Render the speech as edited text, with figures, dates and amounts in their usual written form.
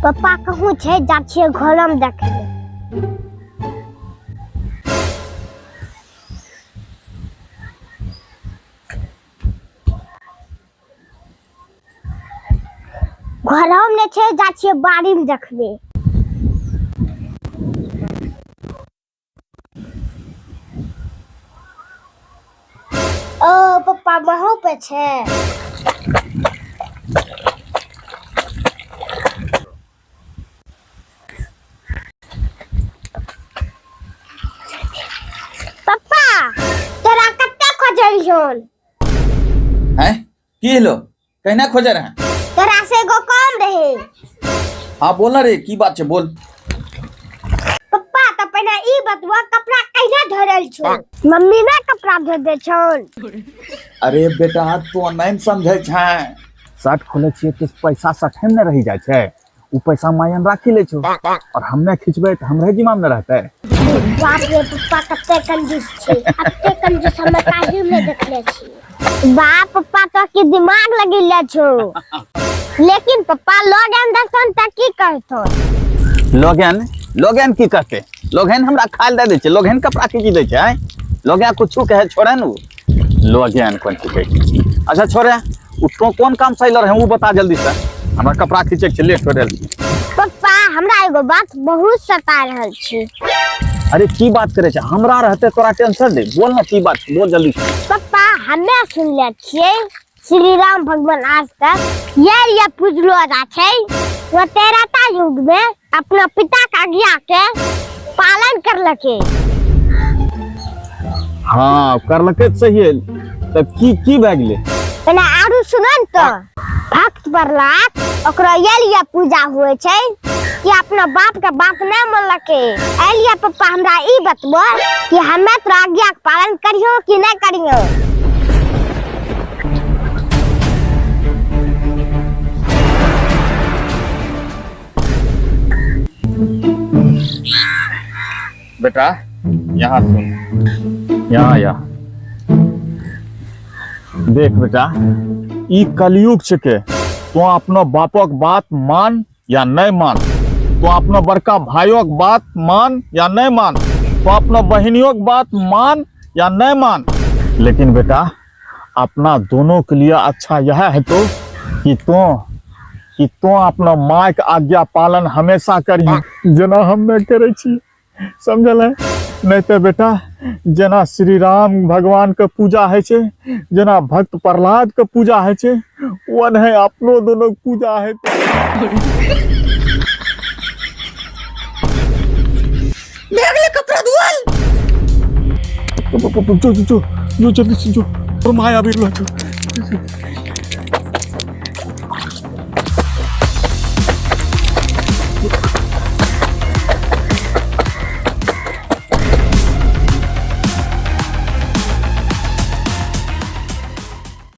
पप्पा कहूँ छै, जा छियै घरमे देखै लए। घरमे नहि छै, जा छियै बाड़ीमे देखबै। ओ पप्पा वहाँ पे छै। पप्पा, तोरा कते खोजलियौन। हैं, की हेलो, कहना खोजे रहे? तोरा से एगो काम रहे। हाँ, बोल ना रे, की बात छै, बोल। पप्पा, तऽ पहिने ई बतबा, कपड़ा कहिया धरल छौ? मम्मी ने कपड़ा धो दे छौन? अरे बेटा, तू नहीं समझै छै। शर्ट खोले छियै तऽ पैसा सठे ने रहि जाइ छै, ओ पैसा मायन राखी लै छौ, और हमने खिंचबै तऽ हमरे जिम्मा में रहतै। बाप रे पप्पा, कते कंजूस छै! अते कंजूस हमे काहियो नहि देखले छी। बाप पप्पा, तो की दिमाग लगेले छौ। लेकिन पप्पा, लोग अंदर तऽ की कहतो? लोगन, लोगन की कहते? लोगन हमरा खाय दे दै छै, लोगन कपड़ा खींची दै छै, लोगन कुछो कहे, छोड़े ने। लोगन कोन चीज कहै छै? अच्छा छोड़े, उ तो कोन काम से अइलो रहे, उ बता जल्दी से। हमरा कपड़ा खींचे के छै, लेट हो रहल छै। पप्पा, हमरा एगो बात बहुत सता रहल छै। अरे, की बात करे छै? हमरा रहते तोरा टेंशन दे? बोल ना, की बात, बोल जल्दी से। पप्पा, हमे सुनले छियै श्री राम भगवान आज तक ये लिए पूजलो जा छै, वो तेराता युग में अपना पिता के आज्ञा के पालन करलके। हाँ, करलकै तऽ सही है, तब की की भए गेलै? पहिले आरू सुनन तो, भक्त प्रहलाद, ओकरा ये लिए पूजा हुए छै कि अपना बाप के बात नहीं मानलके। एहि लिए पप्पा, हमरा ई बतबो कि हमे तोरा आज्ञा के पालन करियो कि नहीं करियो? बेटा, यहाँ सुन, यहाँ यहाँ देख। बेटा, ई कलयुग छके। तो अपनो बापक बात मान या नहीं मान, तो अपनो बड़का भाइयों के बात मान या नहीं मान, तो अपनो बहनियों के बात मान या नहीं मान, लेकिन बेटा, अपना दोनों के लिए अच्छा यह है तो कि तो अपना माँ के आज्ञा पालन हमेशा करी, जेना हम नहि करै छी, समझल है? नहीं तो बेटा, जेना श्री राम भगवान के पूजा होइ छै, जेना भक्त प्रहलाद के पूजा होइ छै, ओनाहे अपनो दोनों के पूजा हेतै। भए गेलै कपड़ा धोअल? जो, जो, जो, जो, जल्दी से जो, तोर माय आबि रहल छौ।